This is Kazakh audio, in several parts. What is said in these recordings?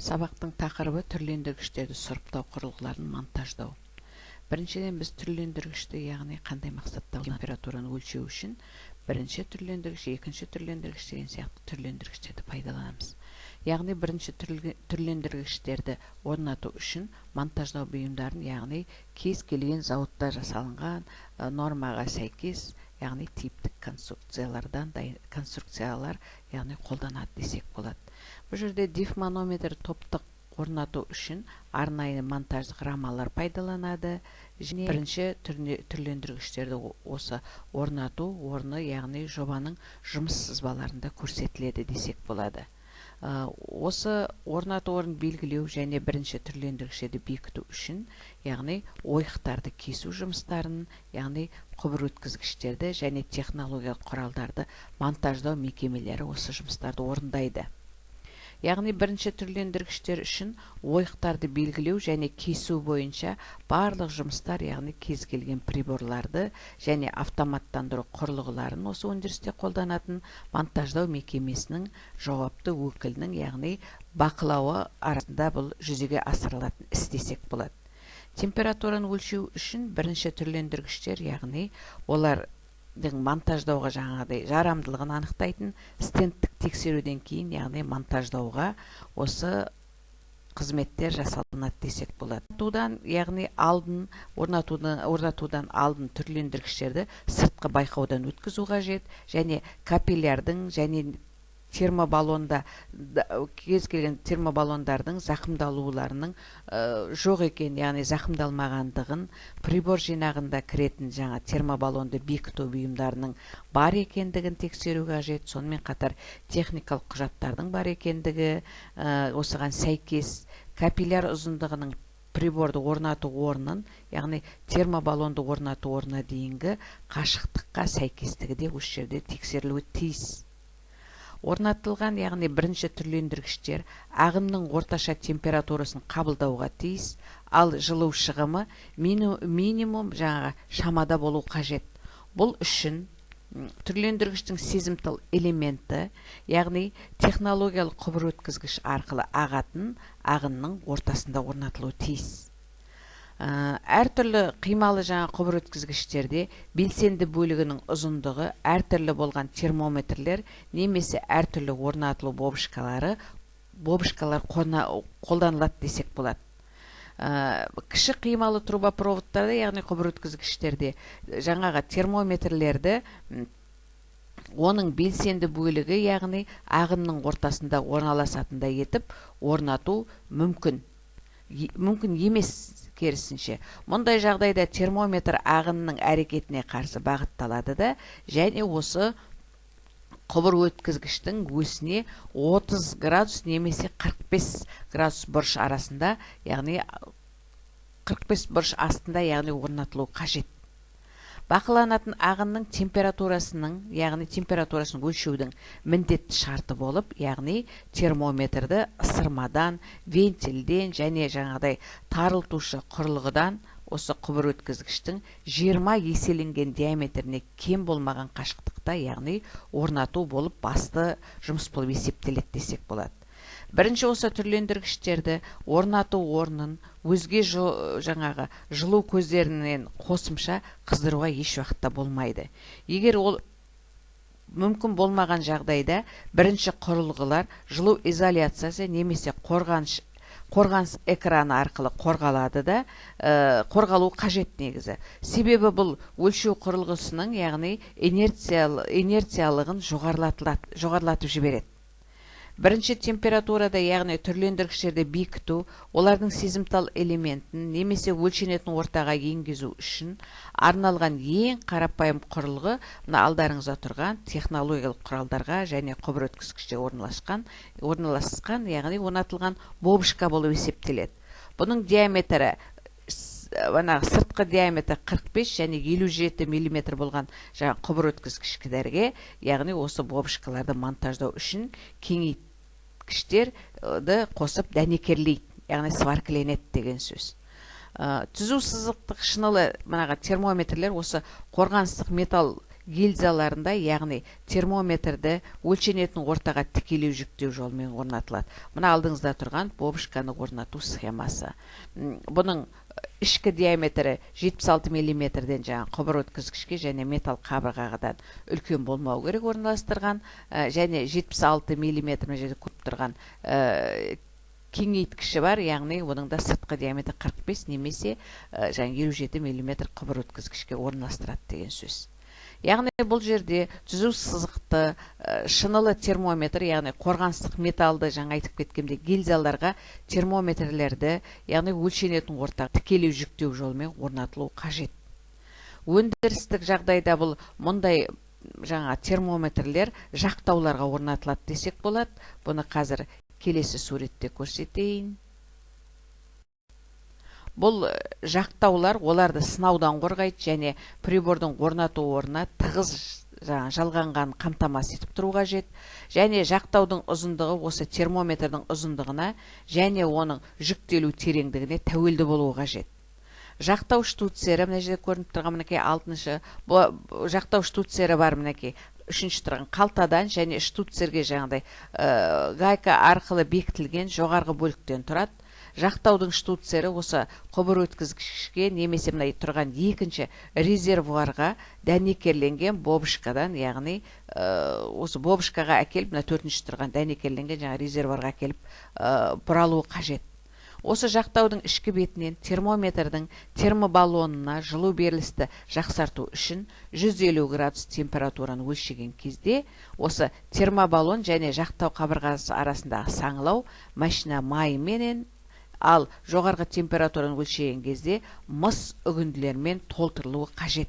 Сабақтың тақырыбы: түрлендіргіштерді сұрыптау құрылғыларын монтаждау. Біріншіден, біз түрлендіргішті, яғни қандай мақсатта? Температураны өлшеу үшін бірінші түрлендіргіш, екінші түрлендіргіш деген сияқты түрлендіргіштерді пайдаланамыз. Яғни бірінші түрлендіргіштерді орнату үшін монтаждау бұйымдарын, яғни кез келген зауытта жасалынған, нормаға сәйкес, яғни типтік конструкциялардан конструкциялар, яғни қолданады десек болады. Бұл жерде дифманометр топтық орнату үшін арнайы монтаждық рамалар пайдаланады және бірінші түрлендіргіштерді осы орнату орны, яғни жобаның жұмыс сызбаларында көрсетіледі десек болады. Осы орнату орнын белгілеу және бірінші түрлендіргіштерді бекіту үшін, яғни ойықтарды кесу жұмыстарын, яғни құбыр өткізгіштерді және технологиялық құралдарды монтаждау мекемелері осы жұмыстарды орындайды. Яғни бірінші түрлендіргіштер үшін ойықтарды белгілеу және кесу бойынша барлық жұмыстар, яғни кез келген приборларды және автоматтандыру құрылғыларын осы өндірісте қолданатын монтаждау мекемесінің жауапты өкілінің, яғни бақылауы арасында бұл жүзеге асырылатын іс десек болады. Температураны өлшеу үшін бірінші түрлендіргіштер, яғни олар монтаждауға жаңағыдай жарамдылығын анықтайтын стендтік тексеруден кейін, яғни монтаждауға осы қызметтер жасалынады десек болады. Орнатудан, яғни алдын орнатудан алдын түрлендіргіштерді сыртқы байқаудан өткізу қажет және капиллярдың және термобаллонда кез келген термобаллондардың зақымдалуларының жоқ екен, яғни зақымдалмағандығын, прибор жинағында кіретін жаңа термобаллонды бекіту бұйымдарының бар екендігін тексеру қажет. Сонымен қатар техникалық құжаттардың бар екендігі, осыған сәйкес капилляр ұзындығының приборды орнату орнын, яғни термобаллонды орнату орнына дейінгі қашықтыққа сәйкестігі де осы жерде тексерілуі тиіс. Орнатылған, яғни бірінші түрлендіргіштер ағынның орташа температурасын қабылдауға тиіс, ал жылу шығымы минимум жаңағы шамада болу қажет. Бұл үшін түрлендіргіштің сезімтал элементі, яғни технологиялық құбыр өткізгіш арқылы ағатын ағынның ортасында орнатылуы тиіс. Әртүрлі қималы жаңа құбыр өткізгіштерде белсенді бөлігінің ұзындығы әртүрлі болған термометрлер немесе әртүрлі орнатылу бобышкалар қолданылады десек болады. Кіші қималы трубопроводтарда, яғни құбыр өткізгіштерде жаңағы термометрлерді оның белсенді бөлігі, яғни ағынның ортасында орналасатындай етіп орнату мүмкін емес. Керісінше, мұндай жағдайда термометр ағынның әрекетіне қарсы бағытталады да және осы құбыр өткізгіштің өсіне 30 градус немесе 45 градус бұрыш арасында, яғни 45 бұрыш астында, яғни орнатылу қажет. Бақыланатын ағынның температурасының, яғни температурасын өлшеудің міндетті шарты болып, яғни термометрді ысырмадан, вентильден және жаңағыдай тарылтушы құрылғыдан осы құбыр өткізгіштің 20 еселенген диаметріне кем болмаған қашықтықта, яғни орнату болып басты жұмыс болып есептеледі десек болады. Бірінші осы түрлендіргіштерді орнату орнын өзге жаңағы жылу көздерінен қосымша қыздыруға еш уақытта болмайды. Егер ол мүмкін болмаған жағдайда, бірінші құрылғылар жылу изоляциясы немесе қорғаныс экраны арқылы қорғалады да, қорғалу қажет негізі. Себебі бұл өлшеу құрылғысының, яғни инерциялығын жоғарылатып жібереді. Бірінші температурада, яғни түрлендіргіштерді бекіту, олардың сезімтал элементін немесе өлшенетін ортаға енгізу үшін арналған ең қарапайым құрылғы мына алдарыңызда тұрған технологиялық құралдарға және құбыр өткізгіште орналасқан, яғни орнатылған бобышка болып есептеледі. Бұның диаметрі, ана сыртқы диаметрі 45 және 57 миллиметр болған жаңа құбыр өткізгіштерге, яғни осы бобышкаларды монтаждау үшін кеңейткіштерді қосып дәнекерлейді, яғни сваркіленеді деген сөз. Түзу сызықтық шынылы мынаға термометрлер осы қорғаныстық металл гильзаларында, яғни термометрді өлшенетін ортаға тікелей жүктеу жолымен орнатылады. Мына алдыңызда тұрған бобышканы орнату схемасы. Бұның ішкі диаметрі 76 миллиметрден жаңа құбыр өткізгішке және металл қабырғадан үлкен болмау керек орналастырған, және 76 миллиметр мына жерде көріп тұрған кеңейткіші бар, яғни оның да сыртқы диаметрі 45 немесе жаңа 57 миллиметр құбыр өткізгішке орналастырады деген сөз. Яғни бұл жерде түзу сызықты шынылы термометр, яғни қорғаныстық металды жаңа айтып кеткендей гильзаларға термометрлерді, яғни өлшенетін ортаға тікелей жүктеу жолымен орнатылу қажет. Өндірістік жағдайда бұл мұндай жаңа термометрлер жақтауларға орнатылады десек болады. Бұны қазір келесі суретте көрсетейін. Бұл жақтаулар оларды сынаудан қорғайды және прибордың орнату орнына тығыз жалғанғанын қамтамасыз етіп тұру қажет. Және жақтаудың ұзындығы осы термометрдің ұзындығына және оның жүктелу тереңдігіне тәуелді болуы қажет. Жақтау штуцері, мына жерде көрініп тұрған мінекей алтыншы, жақтау штуцері бар мінекей үшінші тұрған қалтадан және штуцерге жаңағыдай гайка арқылы бекітілген жоғарғы бөліктен тұрады. Жақтаудың штуцері осы құбыр өткізгішке немесе мына тұрған екінші резервуарға дәнекерленген бобышкадан, яғни осы бобышкаға әкеліп, мына төртінші тұрған дәнекерленген жаңа резервуарға әкеліп бұралуы қажет. Осы жақтаудың ішкі бетінен термометрдің термобаллонына жылу берілісті жақсарту үшін 150 градус температураны өлшеген кезде осы термобаллон және жақтау қабырғасы арасындағы саңылау машина майыменен, ал жоғарғы температураны өлшеген кезде мыс үгінділермен толтырылуы қажет.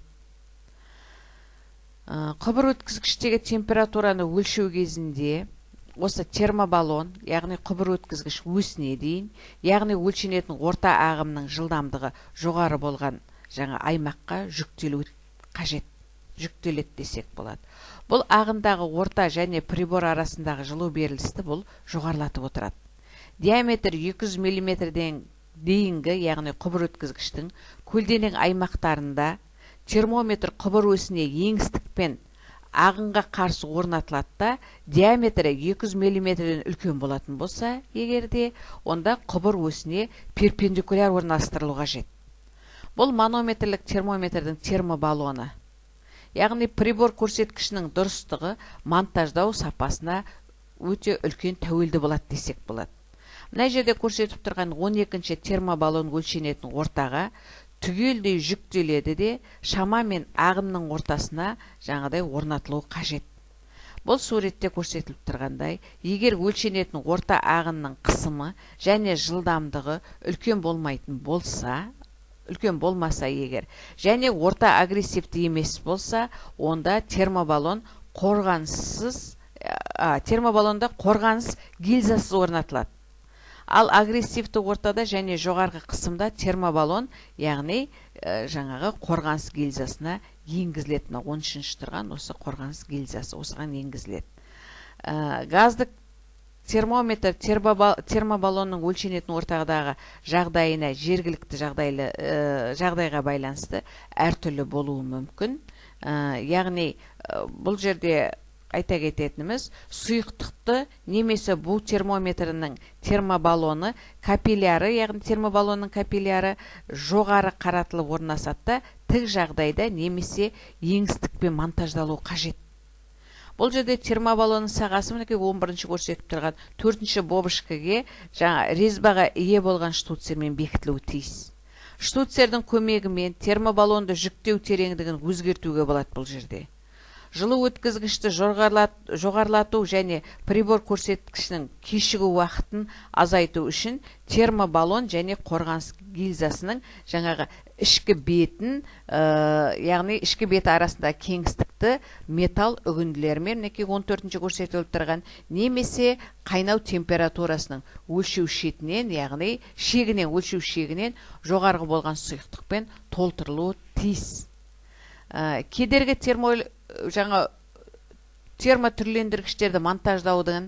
Құбыр өткізгіштегі температураны өлшеу кезінде осы термобаллон, яғни құбыр өткізгіш өсіне дейін, яғни өлшенетін орта ағымның жылдамдығы жоғары болған жаңа аймаққа жүктелу қажет, жүктеледі десек болады. Бұл ағындағы орта және прибор арасындағы жылу берілісті бұл жоғарылатып отырады. Диаметр 200 миллиметрден дейінгі, яғни құбыр өткізгіштің көлденең аймақтарында термометр құбыр өсіне еңістікпен ағынға қарсы орнатылады да, диаметрі 200 миллиметрден үлкен болатын болса, егерде, онда құбыр өсіне перпендикуляр орналастырылу қажет. Бұл манометрлік термометрдің термобаллоны. Яғни прибор көрсеткішінің дұрыстығы монтаждау сапасына өте үлкен тәуелді болады десек болады. Мына жерде көрсетіп тұрған 12-ші термобаллон өлшенетін ортаға түгелдей жүктеледі де, шамамен ағынның ортасына жаңағыдай орнатылуы қажет. Бұл суретте көрсетіліп тұрғандай, егер өлшенетін орта ағынның қысымы және жылдамдығы үлкен болмайтын болса, үлкен болмаса егер, және орта агрессивті емес болса, онда термобаллон қорғаныссыз, термобаллонда қорғаныс гильзасыз орнатылады. Ал агрессивті ортада және жоғарғы қысымда термобаллон, яғни жаңағы қорғаныс гильзасына енгізіледі. Мына 13-ші тұрған осы қорғаныс гильзасы осыған енгізіледі. Газдық термометр термобаллонның өлшенетін ортадағы жағдайына жергілікті жағдайға байланысты әртүрлі болуы мүмкін. Яғни бұл жерде айта кететініміз, сұйықтықты немесе бу термометрінің термобаллоны капилляры, яғни термобаллонның капилляры жоғары қаратылып орналасады да, тік жағдайда немесе еңістікпен монтаждалуы қажет. Бұл жерде термобаллонның сағасы мінекей 11-ші көрсетіп тұрған 4-ші бобышкіге жаңа резьбаға ие болған штуцермен бекітілуі тиіс. Штуцердің көмегімен термобаллонды жүктеу тереңдігін өзгертуге болады бұл жерде. Жылу өткізгішті жоғарылату және прибор көрсеткішінің кешігу уақытын азайту үшін термобаллон және қорғаныс гильзасының жаңағы ішкі бетін, яғни ішкі беті арасында кеңістікті металл үгінділерімен, мінекей 14-ші көрсетіліп тұрған, немесе қайнау температурасының өлшеу шетінен, яғни шегінен, өлшеу шегінен жоғарғы болған сұйықтықпен толтырылуы тиіс. Кедергі жаңа термотүрлендіргіштерді монтаждаудың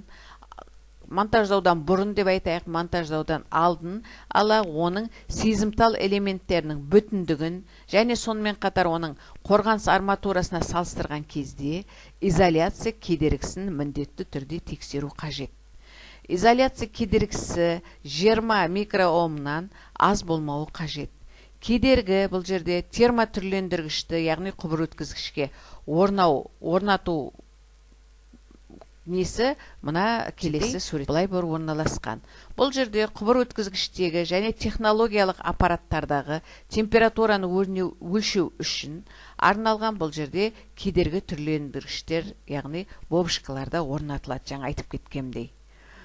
Монтаждаудан бұрын деп айтайық, монтаждаудан алдын ала оның сезімтал элементтерінің бүтіндігін және сонымен қатар оның қорғаныс арматурасына салыстырған кезде изоляция кедергісін міндетті түрде тексеру қажет. Изоляция кедергісі 20 микроомнан аз болмауы қажет. Кедергі бұл жерде термотүрлендіргішті, яғни құбыр өткізгішке орнату несі мына келесі сурет былай бір орналасқан. Бұл жерде құбыр өткізгіштегі және технологиялық аппараттардағы температураны өлшеу үшін арналған бұл жерде кедергі түрлендіргіштер, яғни бобышкаларда орнатылады, жаңа айтып кеткендей.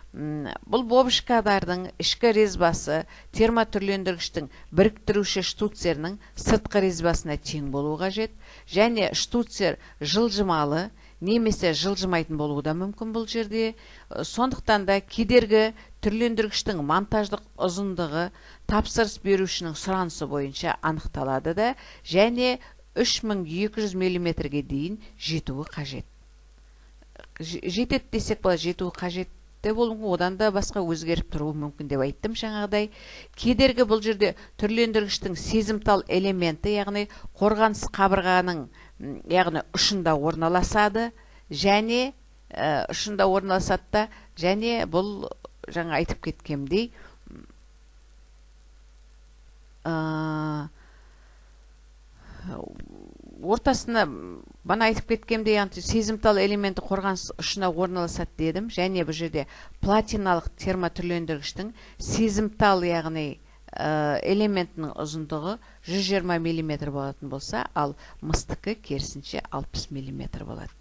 Бұл бобышкалардың ішкі резьбасы термотүрлендіргіштің біріктіруші штуцерінің сыртқы резьбасына тең болуы қажет, және штуцер жылжымалы немесе жылжымайтын болуы да мүмкін бұл жерде. Сондықтан да кедергі түрлендіргіштің монтаждық ұзындығы тапсырыс берушінің сұранысы бойынша анықталады да, және 3200 миллиметрге дейін жетуі қажет. Жетеді десек болады, жетуі қажет те болуы мүмкін, одан да басқа өзгеріп тұруы мүмкін деп айттым жаңағыдай. Кедергі бұл жерде түрлендіргіштің сезімтал элементі, яғни қорғаныс қабырғаның, яғни ұшында орналасады, және ұшында орналасады да, және бұл жаңа айтып кеткендей, ортасына бана айтып кеткендей, яғни сезімтал элементі қорғаныс ұшына орналасады дедім, және бұл жерде платиналық термотүрлендіргіштің сезімтал, яғни элементінің ұзындығы 120 миллиметр болатын болса, ал мыстікі керісінше 60 миллиметр болады.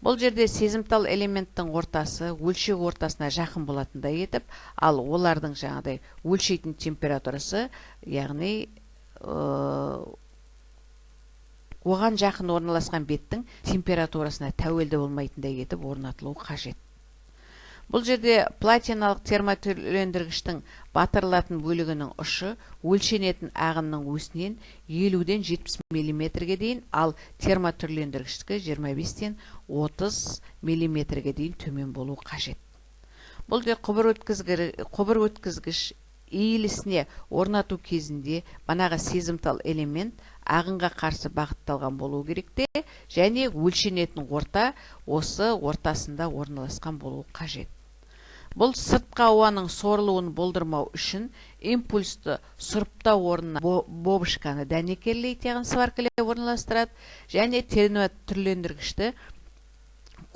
Бұл жерде сезімтал элементтің ортасы өлшеу ортасына жақын болатындай етіп, ал олардың жаңағыдай өлшейтін температурасы, яғни оған жақын орналасқан беттің температурасына тәуелді болмайтындай етіп орнатылуы қажет. Бұл жерде платиналық термотүрлендіргіштің батырылатын бөлігінің ұшы өлшенетін ағынның өсінен 50-ден 70 миллиметрге дейін, ал термотүрлендіргіштікі 25-тен 30 миллиметрге дейін төмен болуы қажет. Бұл жерде құбыр өткізгіш иілісіне орнату кезінде банағы сезімтал элемент ағынға қарсы бағытталған болуы керек те, және өлшенетін орта осы ортасында орналасқан болуы қажет. Бұл сыртқы ауаның сорылуын болдырмау үшін импульсті сұрыптау орнына бобышканы дәнекерлейді, яғни сваркалеп орналастырады, және термотүрлендіргішті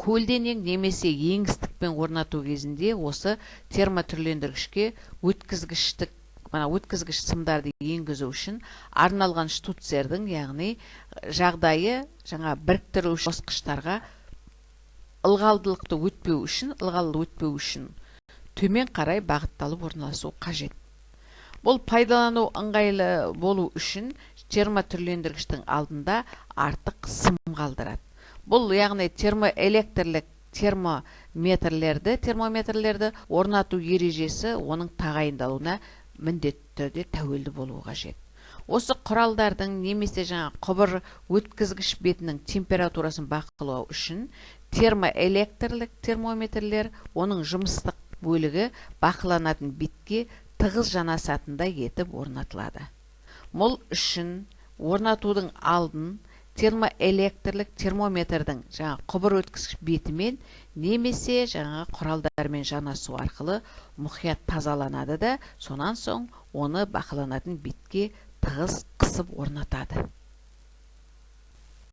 көлденең немесе еңістікпен орнату кезінде осы термотүрлендіргішке өткізгіш сымдарды енгізу үшін арналған штуцердің, яғни жағдайы жаңа біріктіруші қосқыштарға ылғалдылықты өтпеу үшін, ылғалды өтпеу үшін төмен қарай бағытталып орналасу қажет. Бұл пайдалану ыңғайлы болу үшін термотүрлендіргіштің алдында артық сым қалдырады. Бұл яғни термоэлектрлік термометрлерді орнату ережесі оның тағайындалуына міндетті түрде тәуелді болуы қажет. Осы құралдардың немесе жаңа құбыр өткізгіш бетінің температурасын бақылау үшін термоэлектрлік термометрлер оның жұмыстық бөлігі бақыланатын бетке тығыз жанасатындай етіп орнатылады. Бұл үшін орнатудың алдын термоэлектрлік термометрдің жаңа құбыр өткізгіш бетімен немесе жаңа құралдармен жанасу арқылы мұқият тазаланады да, сонан соң оны бақыланатын бетке тығыз қысып орнатады.